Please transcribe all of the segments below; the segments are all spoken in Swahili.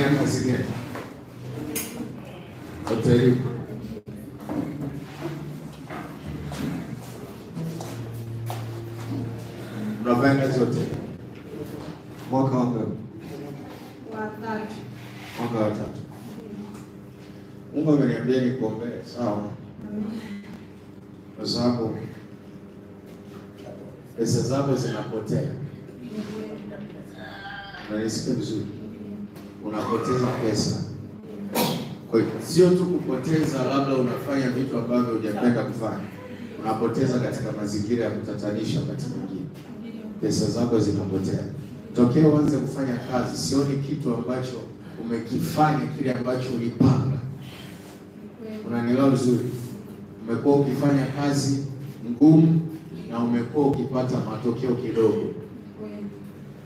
Unafanya kazi gani? Hoteli. Unafanya kazi hoteli. Mwaka wangapi? Wa tatu. Mwaka wa tatu. Mungu ameniambia nikuombee, sawa? Kwa sababu pesa zako zinapotea. Unanisikia vizuri? Unapoteza pesa. Kwa hiyo sio tu kupoteza, labda unafanya vitu ambavyo hujapenda kufanya. Unapoteza katika mazingira ya kutatanisha wakati mwingine. Pesa zako zinapotea. Tokea uanze kufanya kazi, sioni kitu ambacho umekifanya kile ambacho ulipanga. Unanielewa vizuri? Umekuwa ukifanya kazi ngumu na umekuwa ukipata matokeo kidogo.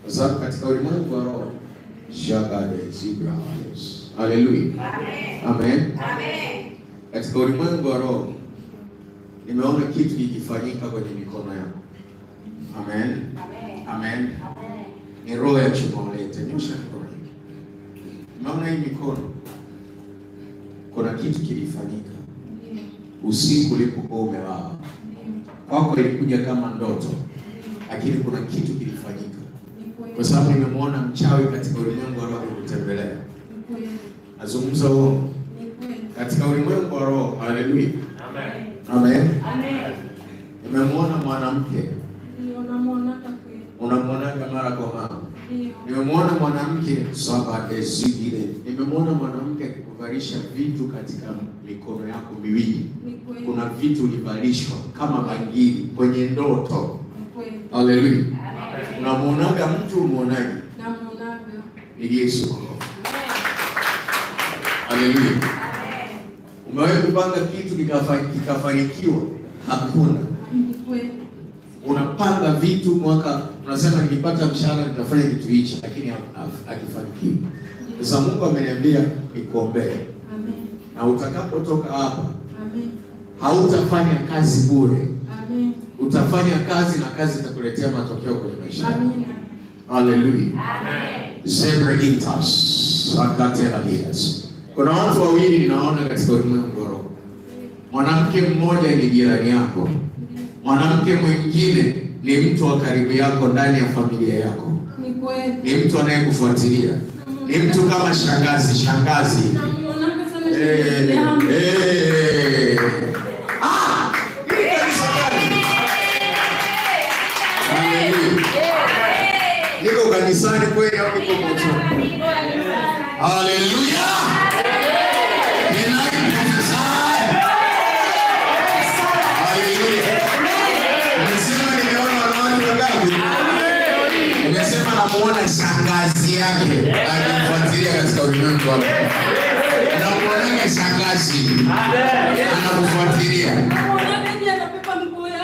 Kwa sababu katika ulimwengu wa roho, haleluya. Amen. Amen. Katika ulimwengu wa roho nimeona kitu kikifanyika kwenye mikono yako. Amen. Amen. Amen. Ni roho ya chuma ulete. Nyosha mikono yako. Nimeona hii mikono, kuna kitu kilifanyika usiku ulipokuwa umelala. Kwako ilikuja kama ndoto, lakini kuna kitu kilifanyika. Kwa sababu nimemuona mchawi katika ulimwengu wa roho kutembelea. Azungumza huo katika ulimwengu wa roho. Haleluya. Amen. Amen. Amen. Nimemuona mwanamke. Unamuona mara kwa mara. Nimemuona mwanamke saba ezigile. Nimemuona mwanamke akikuvalisha vitu katika mikono yako miwili. Kuna vitu ulivalishwa kama bangili kwenye ndoto. Haleluya. Unamuonaga mtu, umuonaje? Namuonaga. Ni Yesu. Haleluya. Umewahi kupanga kitu kikafanikiwa? Hakuna. Unapanga vitu mwaka, unasema nikipata mshahara nitafanya kitu hichi, lakini hakifanikiwi. Sasa Mungu ameniambia nikuombee. Amen. Na utakapotoka hapa, amen, hautafanya kazi bure. Amen. Utafanya kazi na kazi itakuletea matokeo kwenye maisha. Amen. Haleluya. Amen. Zebra intas akatela hias. Kuna watu wawili ninaona katika ulimwengu wa roho. Mwanamke mmoja ni jirani yako. Mwanamke mwingine ni mtu wa karibu yako ndani ya familia yako. Ni kweli. Ni mtu anayekufuatilia. Ni mtu kama shangazi, shangazi. Ah! Niko kanisani kweli au niko motoni? Haleluya! Namuona shangazi yake anakufuatilia katika ulimwengu wa roho. Namuona shangazi anakufuatilia.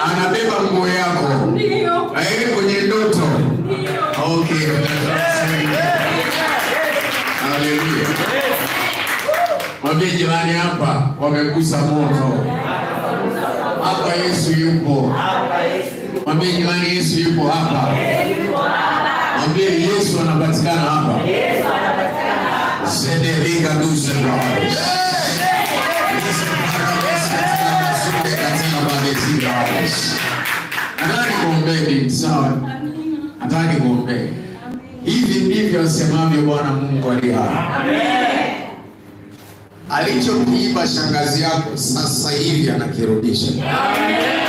Anabeba nguo yako. Ndio. Kwenye ndoto. Ndio. Okay. Haleluya. Mwambie jirani hapa wamegusa moto. Hapa Yesu yupo. Mwambie jirani Yesu yupo hapa. Mwambie Yesu anapatikana hapa. Yesu anapatikana hapa. Sederinga duze brothers. Nataka nikuombee binti, sawa? Nataka nikuombee. Hivi ndivyo asemavyo Bwana Mungu aliye hai. Amen. Alichokiiba shangazi yako sasa hivi anakirudisha. Amen.